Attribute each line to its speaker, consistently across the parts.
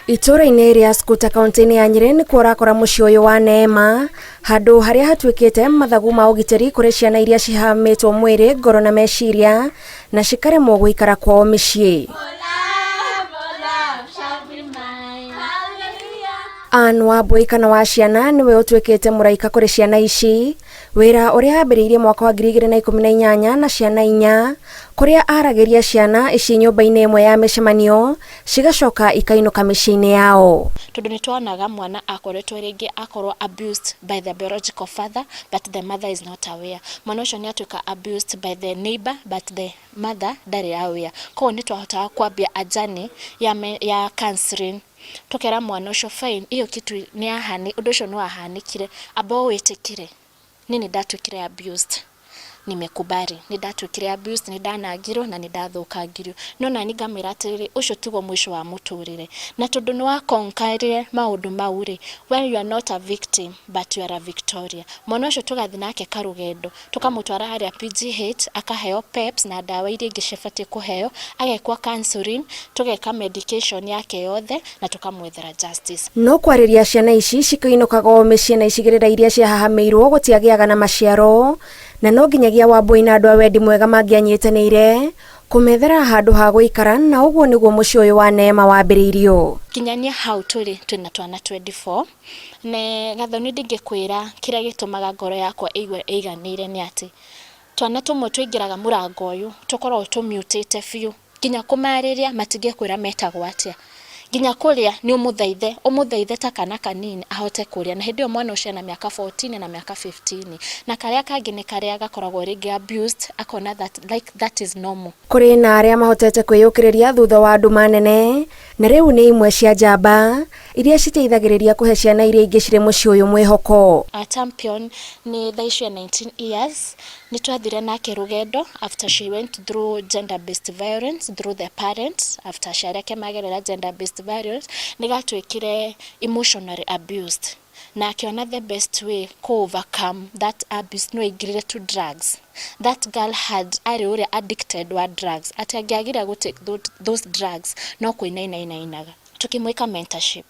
Speaker 1: Itũũra-inĩ rĩa Skuta kaunti-inĩ ya Nyĩrĩ nĩkuo ũrakora mũciĩ ũyũ wa Neema, handũ harĩa hatuĩkĩte mathagu ma ũgitĩri kũrĩ ciana iria cihamĩtwo mwĩrĩ, ngoro na meciria na cikaremwo gũikara kwao mĩciĩ. Ann Wambui kana wa ciana nĩwe ũtuĩkĩte mũraika kũrĩ ciana ici. Wĩra ũrĩa ambĩrĩirie mwaka wa 2018 na ciana inya, kũrĩa aragĩria ciana ici nyũmba-inĩ ĩmwe ya mĩcemanio, cigacoka ikainũka mĩciĩ-inĩ yao.
Speaker 2: Tondũ nĩ tuonaga mwana akoretwo rĩngĩ akorwo abused by the biological father, but the mother is not aware. Mwana ũcio nĩ atuĩka abused by the neighbor, but the mother ndarĩ aware. Koguo nĩ twahotaga kwambia a journey ya counseling, tũkera mwana ũcio, fine, hiyo kitu nĩ yahanĩkire, ũndũ ũcio nĩ wahanĩkire, amba ũwĩtĩkĩre, niĩ nĩ ndatuĩkire abused, nimekubali, nĩ ndatuĩkire abused, nĩ ndanangirwo na nĩ ndathũkangirio. No nani ngamwĩra atĩrĩrĩ, ũcio tiguo mũico wa mũtũrĩre. Na tondũ nĩ wa conquer maũndũ mau rĩ, well, you are not a victim, but you are a victoria. Mwana ũcio tũgathiĩ nake karũgendo, tũkamũtwara harĩa PGH, akaheo PEPs na ndawa iria ingĩ cibatiĩ kũheo, agekwo counseling, tũgeka medication yake yothe na tũkamwethera justice.
Speaker 1: No kwarĩria ciana ici cikĩinũkaga o mĩciĩ na icigĩrĩra iria ciahahamĩirwo gũtiagĩaga na maciaro, na no nginyagia Wambui na andũ a wendi mwega mangĩanyitanĩire kũmethera handũ ha gũikara, na ũguo nĩguo mũciĩ ũyũ wa Neema wambĩrĩirio.
Speaker 2: Kinyania hau tũrĩ, twĩna twana 24. Ne Gathoni, ndingĩkwĩra kĩrĩa gĩtũmaga ngoro yakwa ĩigue ĩiganĩire nĩ atĩ twana tũmwe tũingĩraga mũrango ũyũ tũkoragwo tũmutĩte biũ, nginya kũmarĩria matingĩkwĩra metagwo atĩa, nginya kũrĩa nĩ ũmũthaithe ũmũthaithe ta kana kanini ahote kũrĩa, na hĩndĩ ĩyo mwana ũcio ena mĩaka 14 na mĩaka 15, na karĩa kangĩ nĩ karĩa gakoragwo rĩngĩ abused, akona that like that is normal.
Speaker 1: Kũrĩ na arĩa mahotete kwĩyũkĩrĩria thutha wa nduma nene, na rĩu nĩ imwe cia njamba iria citeithagĩrĩria kũhe ciana iria ingĩ cirĩ mũciĩ ũyũ mwĩhoko.
Speaker 2: Our champion nĩ thaa icio 19 years. Nĩ twathire nake rũgendo after she went through gender based violence through the parents. After aciari ake magerera gender based violence, nĩ gatuĩkire emotionally abused, na akĩona the best way ku overcome that abuse no aingĩrire to drugs. That girl had arĩ ũrĩa addicted wa drugs, atĩ angĩagire gũ take those drugs no kũinaina inainaga. Tũkĩmwĩka mentorship,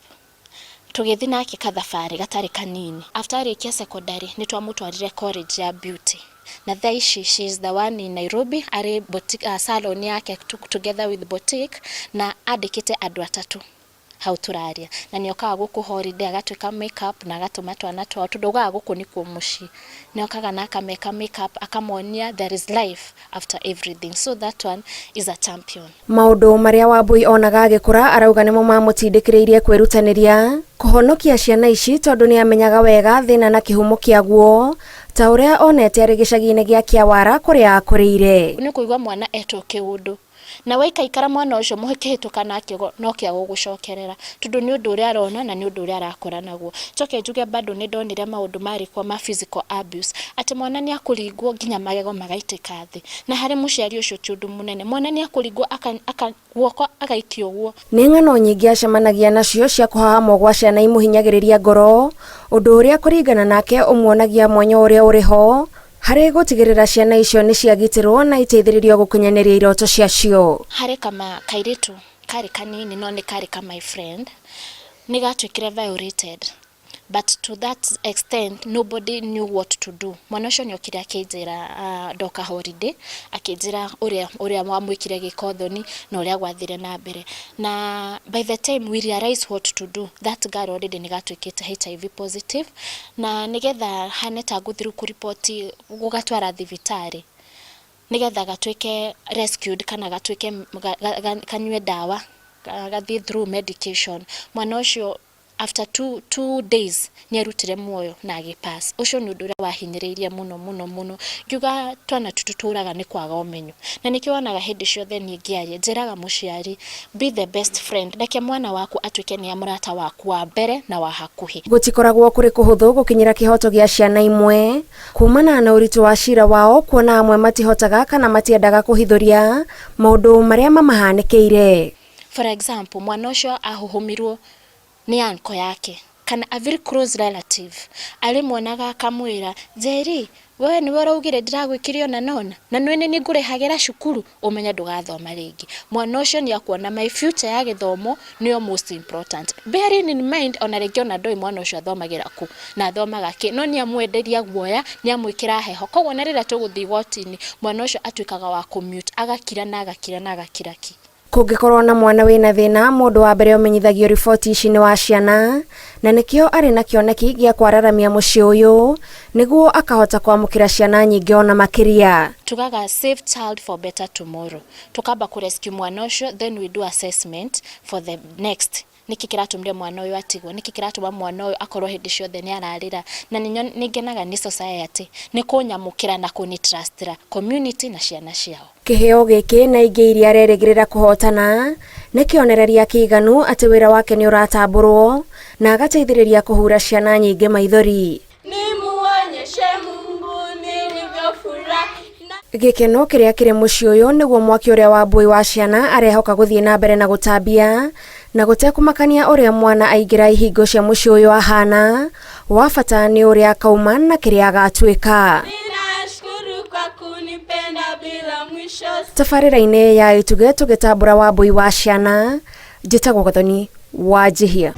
Speaker 2: tũgĩthiĩ nake kathabarĩ gatarĩ kanini. After arĩkia secondary, nĩ twamũtwarire college ya beauty, na thaa ici she is the one in Nairobi, arĩ boutique, salon yake together with boutique, na andĩkĩte andũ atatũ hau tũraria, na nĩ okaga gũkũ holiday agatuĩka makeup na agatũma twana twao, tondũ augaga gũkũ nĩkuo mũciĩ. Nĩ okaga na akameka makeup, akamonia there is life after everything. So that one is a champion.
Speaker 1: Maũndũ marĩa Wambui onaga agĩkũra, arauga nĩmo mamũtindĩkĩrĩirie kwĩrutanĩria kũhonokia ciana ici, tondũ nĩ amenyaga wega thĩna na kĩhumo kĩaguo, ta ũrĩa onete arĩ gĩcagi-inĩ gĩa Kĩawara kũrĩa akũrĩire.
Speaker 2: Nĩ kũigua mwana etwo kĩũndũ, na waikaikara mwana ũcio mũkĩhĩtũka nake no kĩa gũgũcokerera, tondũ nĩ ũndũ ũrĩa arona na nĩ ũndũ ũrĩa arakũra naguo. Njoke njuge bado nĩ ndonire maũndũ marĩ kuo ma physical abuse, atĩ mwana nĩ akũringwo nginya magego magaitĩka thĩ, na harĩ mũciari ũcio ti ũndũ mũnene. Mwana nĩ akũringwo aka guoko agaikio ũguo.
Speaker 1: Nĩ ng'ano nyingĩ acemanagia nacio cia kũhahamwo gwa ciana imũhinyagĩrĩria ngoro, ũndũ ũrĩa kũringana nake ũmuonagia mwanya ũrĩa ũrĩ ho harĩ gũtigĩrĩra ciana icio nĩ ciagitĩrwo na iteithĩrĩrio gũkinyanĩria iroto ciacio.
Speaker 2: Harĩ kama kairĩtu karĩ kanini, no nĩ karĩ ka my friend, nĩ gatuĩkire violated, but to that extent nobody knew what to do. Mwana ũcio nĩ okire akĩnjĩra, ndoka holiday, akĩnjĩra ũrĩa wamwĩkire gĩko thoni na ũrĩa gwathire na mbere, na by the time we realize what to do, that girl already nĩ gatuĩkĩte HIV positive, na nĩgetha hane ta ngũthiĩ rĩu kũriboti gũgatwara thibitarĩ nĩgetha gatuĩke rescued kana gatuĩke kanyue ndawa, gathiĩ through medication, mwana ũcio after 2 days nĩ arutire muoyo na agĩpass. Ũcio nĩ ũndũ ũrĩa wahinyĩrĩirie mũno mũno mũno. Ngiuga twana tũtũ tũraga nĩ kwaga ũmenyo, na nĩkĩo wonaga hĩndĩ ciothe niĩ ngĩaria njĩraga mũciari, be the best friend, reke mwana waku atuĩke nĩ mũrata waku wa mbere na wa hakuhĩ.
Speaker 1: Gũtikoragwo kũrĩ kũhũthũ gũkinyĩra kĩhoto gĩa ciana imwe kumana na ũritũ wa cira wao, kuona amwe matihotaga kana matiendaga kũhithũria maũndũ marĩa mamahanĩkĩire.
Speaker 2: For example, mwana ũcio ahuhumirwo nĩ uncle yake. Kana a very close relative arĩmuonaga akamwĩra, Njeri, we nĩwe ũraugire ndĩragwĩkire ũna na ũna, na nĩũĩ nĩniĩ ngũrĩhagĩra cukuru, ũmenye ndũgathoma rĩngĩ. Mwana ũcio nĩ akuona my future ya gĩthomo nĩyo most important. Bearing in mind ona rĩngĩ ona ndoĩ mwana ũcio athomagĩra kũ na athomaga kĩ, no nĩ amwenderia guoya, nĩ amwĩkĩra heho. Koguo ona rĩrĩa tũgũthiĩ igoti-inĩ, mwana ũcio atuĩkaga wa kũ mute, agakira na agakira na agakira ki.
Speaker 1: Kũngĩkorwo na mwana wĩna thĩna, mũndũ wa mbere ũmenyithagio riboti ici nĩ wa ciana, na nĩkĩo arĩ na kĩoneki gĩa kwararamia mũciĩ ũyũ nĩguo akahota kwamũkĩra ciana nyingĩ ona makĩria.
Speaker 2: Tugaga save child for better tomorrow. Tũkamba kũ rescue mwana ũcio then we do assessment for the next. Nĩkĩ kĩratũmire mwana ũyũ atigwo? Nĩkĩ kĩratũma mwana ũyũ akorwo hĩndĩ ciothe nĩ ararĩra? Na nĩ ngenaga nĩ society nĩ kũnyamũkĩra na kũni trust ra community na ciana ciao.
Speaker 1: Kĩheo gĩkĩ na ingĩ iria arerĩgĩrĩra kũhotana nĩ kĩonereria kĩiganu atĩ wĩra wake nĩ ũratambũrwo na agateithĩrĩria kũhura ciana nyingĩ maithori.
Speaker 3: Nimuonyeshe Mungu nilivyofurahi.
Speaker 1: Gĩkeno kĩrĩa kĩrĩ mũciĩ ũyũ nĩguo mwaki ũrĩa Wambui wa ciana arehoka gũthiĩ na mbere na gũtambia na gũtekũmakania ũrĩa mwana aingĩra ihingo cia mũciĩ ũyũ ahana, wa bata nĩ ũrĩa akauma na kĩrĩa agatuĩka.
Speaker 3: Ninashukuru kwa kunipenda bila mwisho.
Speaker 1: Tabarĩra-inĩ ya Ituge tũgĩtambũra Wambui wa ciana, njĩtagwo Gathoni wa Njihia.